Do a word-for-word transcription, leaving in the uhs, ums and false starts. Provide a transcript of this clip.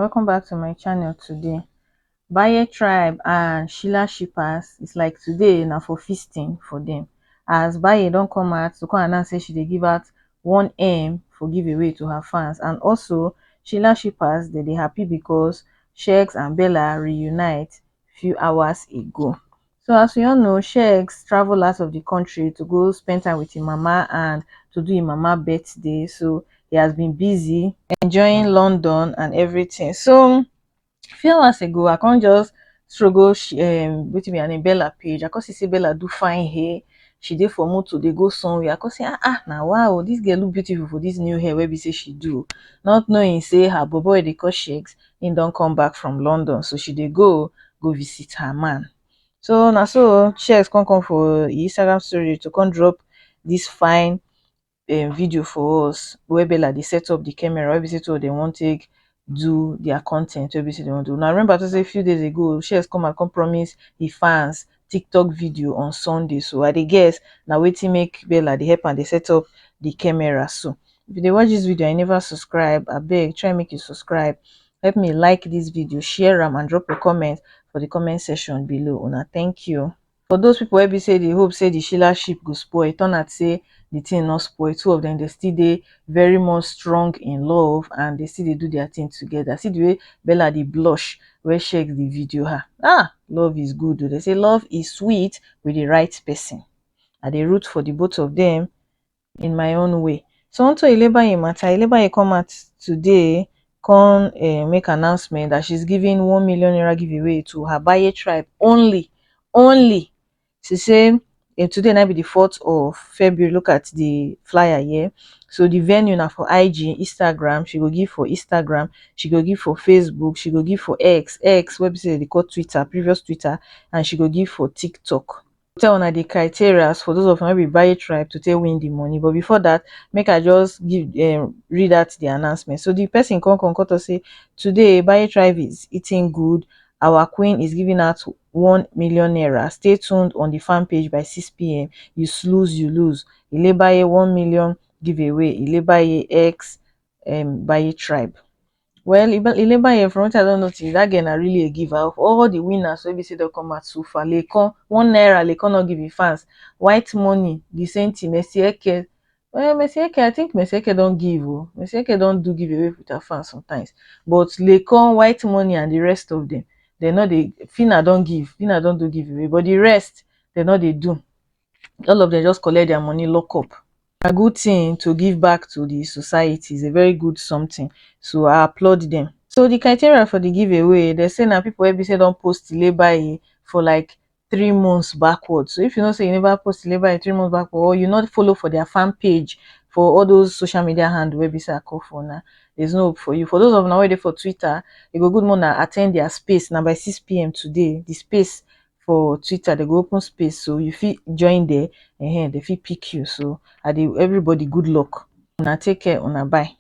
Welcome back to my channel today. Baye Tribe and Sheila Shippers, it's like today na for feasting for them. As Baye don come out to come announce say she dey give out one M for giveaway to her fans, and also Sheila Shippers, they dey happy because Sheggz and Bella reunite few hours ago. So as we all know, Sheggz travel out of the country to go spend time with him mama and to do him mama birthday. So he has been busy enjoying London and everything. So few hours ago, I can't just struggle. She, um, wetin be her name, Bella page. I can't see say Bella do fine hair. She dey for mood to dey go somewhere. I can't say, ah, ah, now wow, this girl look beautiful for this new hair wey be say she do. Not knowing say her bobo dey call Sheggz, he don come back from London, so she dey go go visit her man. So na so Sheggz come come for Instagram story to come drop this fine um, video for us where Bella dey set up the camera, where be say two of them wan take do their content, where be say they wan do. Now remember to say a few days ago, Sheggz come and come promise the fans TikTok video on Sunday. So I dey guess na wetin make Bella dey help and dey set up the camera. So if you dey watch this video and you never subscribe, abeg try make you subscribe. Help me like this video, share am and drop a comment for the comment section below. Una thank you. For those people wey be say dey hope say the Sheila ship go spoil, e turn out say the thing no spoil. Two of them, they still dey very much strong in love and they still dey do their thing together. See the way Bella dey blush wey Sheggz dey video her. Ah, love is good o. They say love is sweet with the right person. I dey root for the both of them in my own way. So onto Ilebaye matter, Ilebaye come out today, come um, make announcement that she's giving one million naira giveaway to her Baye tribe only, only. She say um, today na be the fourth of February. Look at the flyer here. So the venue na for I G, Instagram. She go give for Instagram. She go give for Facebook. She go give for X, X wey be say they call Twitter, previous Twitter, and she go give for TikTok. Tell una the criteria for those of una wey be Baye tribe to take win the money. But before that, make I just give um, read out the announcement. So the person come come come talk say, today Baye tribe is eating good. Our queen is giving out one million naira. Stay tuned on the fan page by six p.m. You lose, you lose. Ilebaye one million giveaway. Ilebaye X um, Baye tribe. Well, Ilebaye, from what I don't notice, that girl na really a giver. Of all the winners wey be say don come out so far, Laycon, one naira Laycon no give him fans. White Money, the same thing. Mercy Eke, well, Mercy Eke, I think Mercy Eke don give o. Mercy Eke don do giveaway with her fans sometimes. But Laycon, White Money and the rest of them, they no dey. Phyna don give, Phyna don do giveaway, but the rest, they no dey do. All of them just collect their money, lock up. A good thing to give back to the society, is a very good something. So I applaud them. So the criteria for the giveaway, they say na people wey be say don post Ilebaye for like three months backward. So if you know say you never post Ilebaye three months backward, or you not follow for their fan page for all those social media handle wey be say I call for now, there's no hope for you. For those of una wey dey for Twitter, e go good more na attend their space na by six p.m. today. The space for Twitter, they go open space, so you fit join there. Ehen, they fit pick you. So I dey everybody good luck. Una take care, una bye.